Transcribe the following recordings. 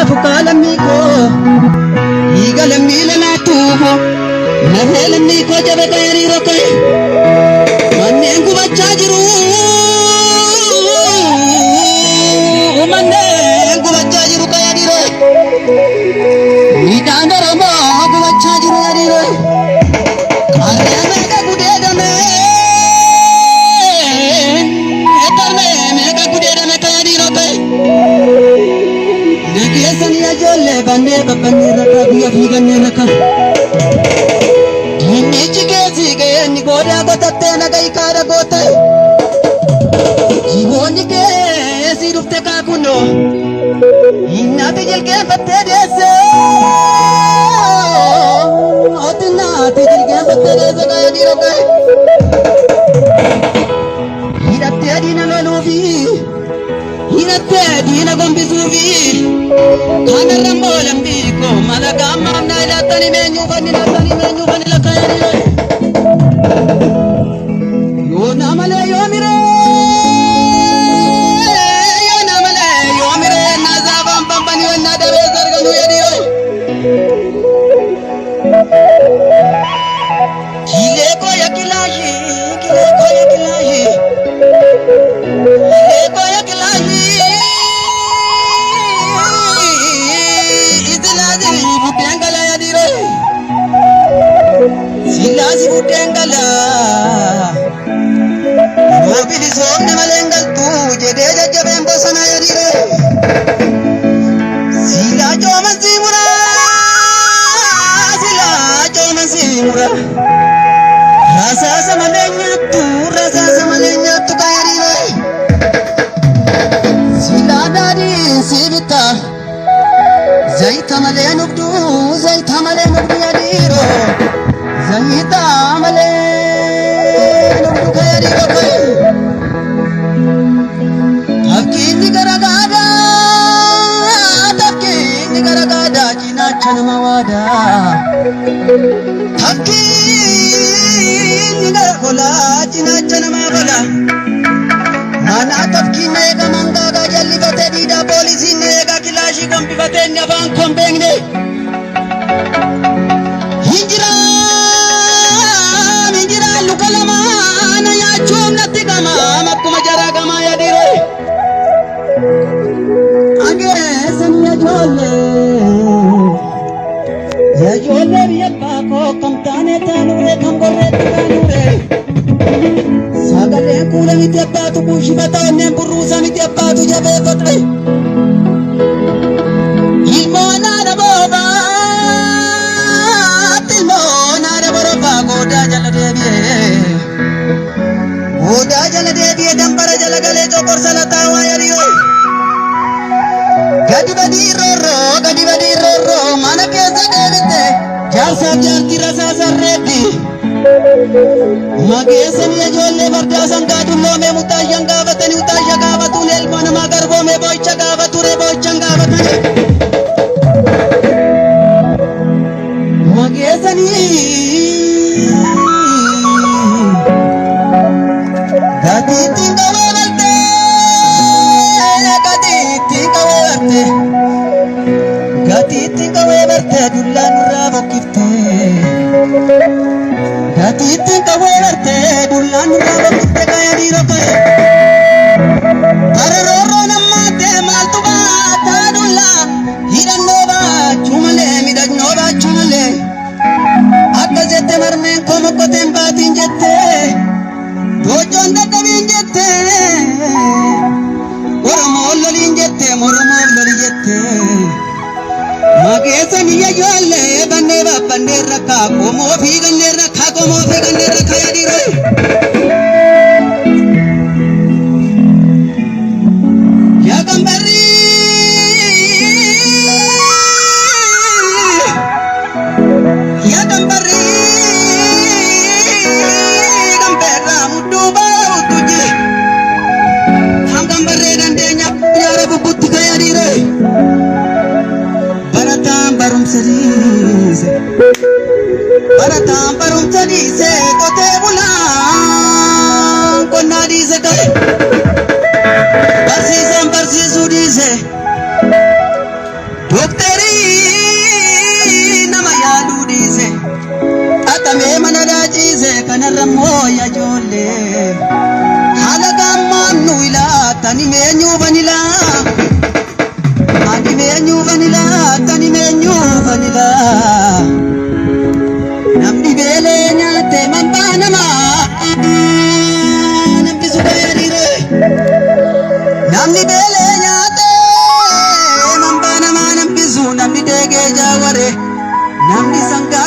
Lafu kaa lammii koo dhiiga lammii lalaatuufo lafee lammii koo jabe ka'ee hariiroo ka'e manneen gubachaa jiru manneen gubachaa jiru ka'ee hariiroo midhaan Oromoo gubachaa jiru hariiroo qarree meeqa gudeedame qarree meeqa gudeedame ka'ee hariiroo ka'e. Nageessanii ijoollee bannee babbannee rakkaa biyya fiigannee rakkaa. Dinnichi keessi ga'ee inni goodaa qotattee naga ikaadha goote. Jiboonni keessi dhufte kaakunoo. Hinnaati jilgeenfattee deesse. Otinnaati jilgeenfattee deesse ga'ee dhiiroo ga'e. Hidhattee diina loluufi. Hidhattee diina gombisuufi kanarra immoo lammii koo malagaa ammaaf naa ilaattanii meenyuufanni laattanii meenyuufanni lakkaa'anii yoo na malee yoo miree yoo na malee yoo miree na zaafaan bambanii wannaa dabee sarganuu yadiyoo. Kilee koo ya kilaashii kilee koo ya kilaashii kilee koo ya kilaashii isilaasi buddeen galaa ya dhiiroo silaasi buddeen galaa yoo bilisoomne malee hin galtu jedhee jajjabeen bosonaa ya dhiiroo silaa cooman sii muraa silaa cooman sii muraa. Rasaasa malee nyaattu, rasaasa malee nyaattu kaayariire. Silaa daadhii si bitta, zayita malee nugdu, zayita malee nugdu yaadiiro. Zayita malee nugdu kaayariiro kayi. Tafkiinni gara gaadaa, tafkiinni gara gaadaa cinaacha nama waadaa. Tafkiinni gara golaa cinaacha namaa gola. Mana tafkiin eega mangaagaa jallifatee diidaa poolisiin eega kilaashii gombifatee inni afaan koon beekne. Hinjiraan hinjiraan luka lamaa na nyaachuuf natti gamaam akkuma jaraa gamaa yaadiiroo. Ageessan ijoollee. Ijoollee biyya abbaa koo kam taanee taanuure kam gorreetti taanuure. Sagaleen kuula miti abbaatu kuushifata onneen burruusa miti abbaatu jabeeffate. Ilmoon haadha boobaatti ilmoon haadha borofaa goodaa jala deebi'ee. Goodaa jala deebi'ee dambara jala galee coqorsa lataa waa yari'oo. Gadi badii roorroo gadi badii roorroo mana keessa deebite jaarsaaf jaartii rasaasa reebbi. Mageessanii ijoollee fardaa sangaa dulloomee mutaayyan gaafatanii utaayya gaafatuun elma namaa garboomee boo'icha gaafature boo'ichan gaafatanii. Mageessanii gatiittiin qabee baltee gatiittiin qabee bartee gatiittiin qabee bartee dullaan nurraa bokkiftee gatiittiin qabee bartee dullaan nurraa bokkiftee kaya dhiiroo kaya. Bara roorroon ammaatee maaltu baataa dullaa hidhannoo baachuu malee midhannoo baachuu malee akka jette marmeen koo mokkoteen baatiin jette doochoon dadhabiin jette Oromoon loliin jette Oromoof loli jette Mageessan ijoollee bannee babbannee rakkaa qomoo fiigannee rakkaa qomoo fiigannee rakkaa yaadiiroo. Yaa gambarrii yaa gambarrii gambeerraa mudduu baa'utu jira. Kan gambarree dandeenya yaara bubbutti ka'ee Barataan barumsa dhiise. Barataan barumsa dhiise qotee bulaan qonnaa dhiise ka'e. Barsiisaan barsiisuu dhiise.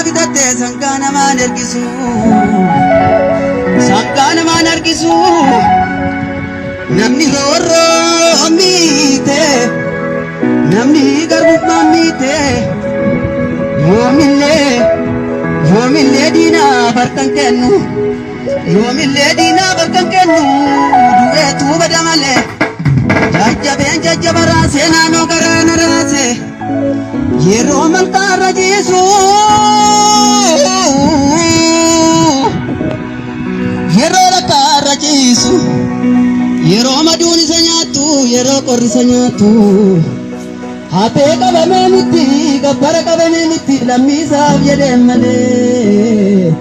bitatte sangaa namaan ergisu. Sangaa namaan ergisu. Namni roorroo miite. Namni garbummaa miite. Yoomillee yoomillee diinaa barkan kennu. Yoomillee diinaa barkan kennu. Du'eetu bada malee. Jajjabeen jajjaba raasee naannoo garaa na raasee. Yeroo malkaarra jiisu. Yeroo rakkaarra ciisu. Yeroo maduun isa nyaattu yeroo qorri isa nyaattu. Haphee qabamee miti gabbara qabamee miti lammii isaaf jedhee malee.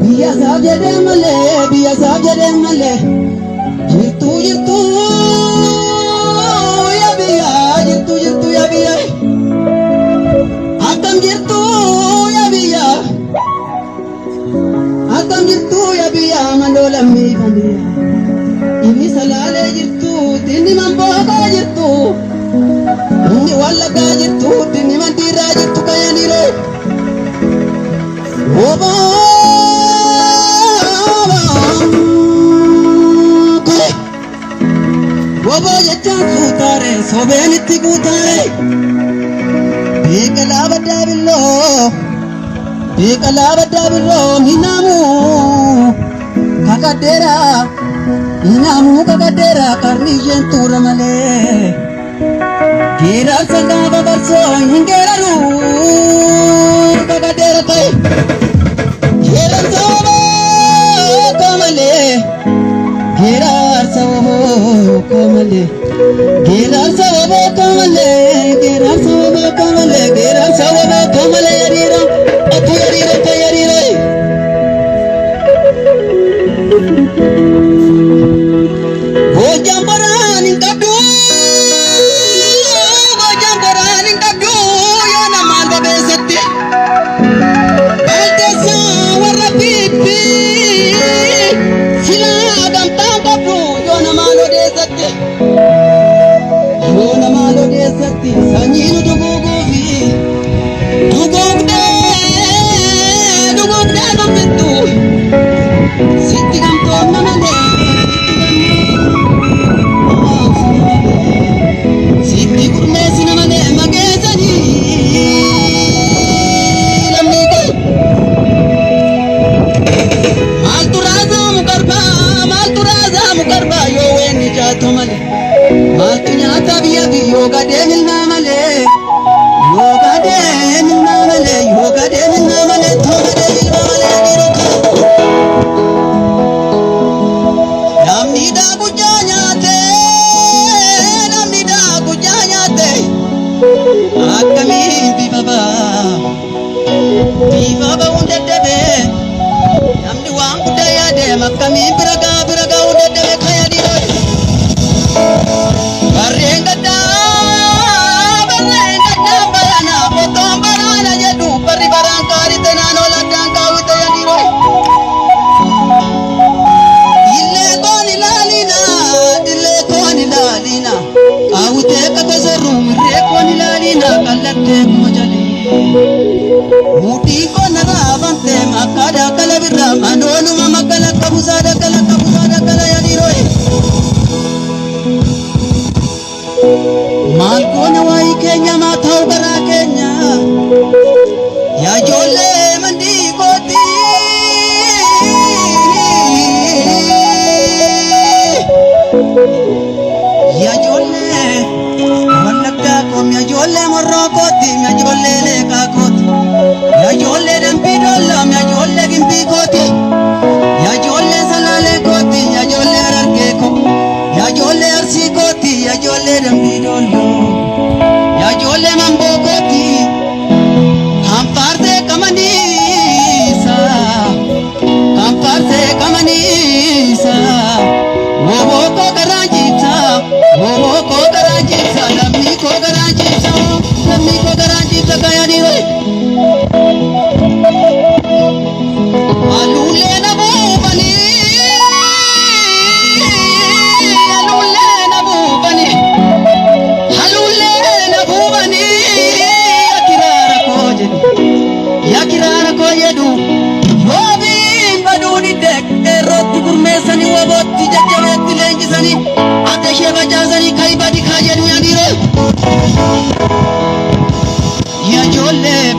Biyya isaaf jedhee malee biyya isaaf jedhee malee. Jirtuu jirtuu yaa biyya jirtuu jirtuu yaa biyya. Akkam jirtuu yaa biyya. Akkam jirtuu yaa biyya maloo lammii kan biyya. Inni salaalee jirtu inni mambookaa jirtu. Inni wallaggaa jirtu inni mandiirraa jirtu kayaniiroo. Woboo jechaan suutaare sobeen itti guutaare. Biqilaa baddaa billoo biqilaa baddaa billoo minaamu kakadheera minaamu kakadheera qarri isheen tuura malee. Geerarsa gaafa barsoo hin geeraru kakadheera ta'e. Geerarsa woboo koo malee geerarsa woboo koo malee geerarsa woboo koo malee geerarsa woboo koo malee geerarsa woboo koo malee yariira otu yariira ta'e yariira. Goojaan boraan hin qabdu goojaan boraan hin qabdu yoo namaan babeessatti. Balteessa warra piippi silaa gamtaan qabdu yoo namaan odeessatti. Yoo namaan odeessatti sanyii nu duguuguufi duguugdee duguugdee dubbittu sitti gamtoomna malee. Sitti gurmeessina malee mageessanii lammii kee. Maaltu raasaa mukarbaa maaltu raasaa mukarbaa yoo weenni jaatu malee. Maaltu nyaata biyya fi yoo gadee milmaa malee. Yoo gadee milmaa malee yoo gadee milmaa malee too gadee milmaa malee dhiirota. Namni daakujjaa nyaate namni daakujjaa nyaate akkamiin bifa ba'a bifa ba'uun dadhabee namni waan guddaa yaade akkamiin bira ga'a bira ga'uun dadhabe kaya dhiirota. Barreen gaddaa barreen gaddaa barana otoon barana jedhu barri baraan qaarite naannoo laddaan kaawwite ya dhiirota. Illee koon ilaalina, illee koon ilaalina. Qaawwitee akka gosorru mirree koon ilaalina, kallattee kuma jalee. Mudhii koon narraa bante makkaa daakala birraa manoonuma makkala qabusaa daakala qabusaa daakala yaa dhiiroo. Maal goona waa'ee keenya maa ta'u garaa keenya. Yaa ijoollee mandii kooti. Yaa ijoollee wallaggaa koo, yaa ijoollee morroo kooti, yaa ijoollee leeqaa kooti. Yaa ijoollee dambii dollaa, yaa ijoollee gimbii kooti. Yaa ijoollee salaalee kooti, yaa ijoollee harargee koo. Yaa ijoollee arsii kooti, yaa ijoollee dambii dolloo. Yaa ijoollee mamboo kooti. Kan faarsee qamaniisa. Kan faarsee qamaniisa. Woboo koo garaa jiibsa. Woboo koo garaa jiibsa. Lammii koo garaa jiibsa. Lammii koo garaa jiibsa.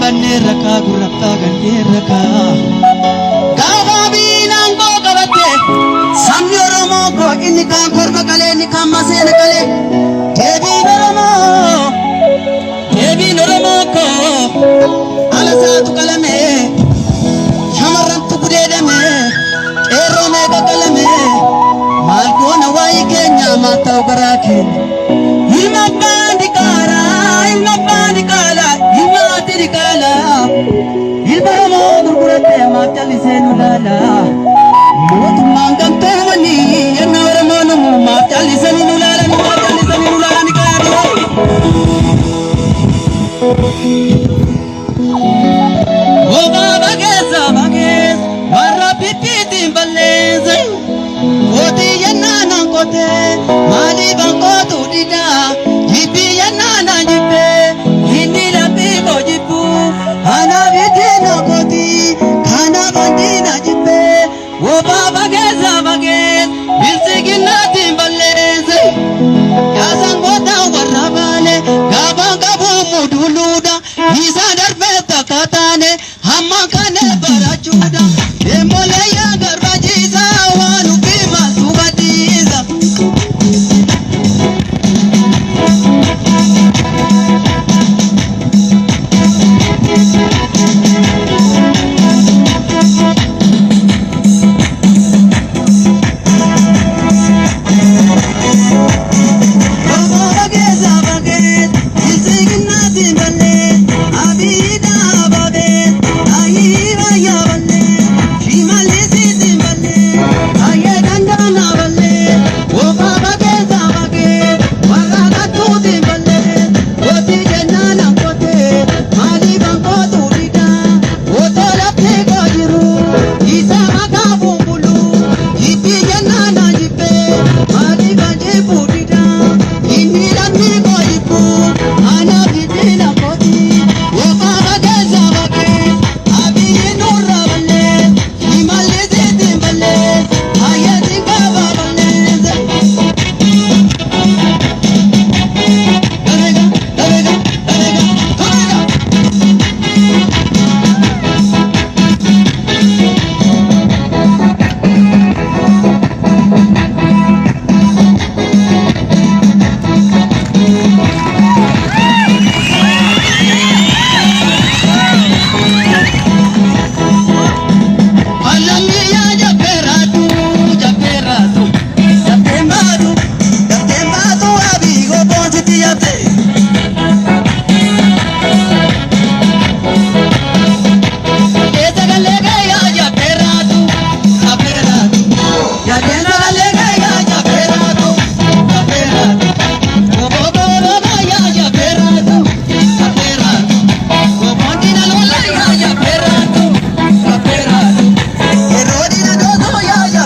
Banneerra kaa gurraffaa ganneerra kaa. Gaafa biinaan koo qabatte sabni Oromoo koo inni kaan korma qalee inni kaan maseena qalee. Deebiin Oromoo deebiin Oromoo koo alasaatu qalame shamarrantu gudeedame qeerroo meeqa qalame maal goona waa'ee keenya maal ta'u garaa keenya. Ilma abbaan diqaalaa ilma abbaan diqaalaa ilma haati diqaalaa ilma Oromoo gurgurattee maaf callisee nu laala. Mootummaan gamtoomanii yenna Oromoo numu maaf callisanii nu laalan maaf callisanii nu laalan qaaduu.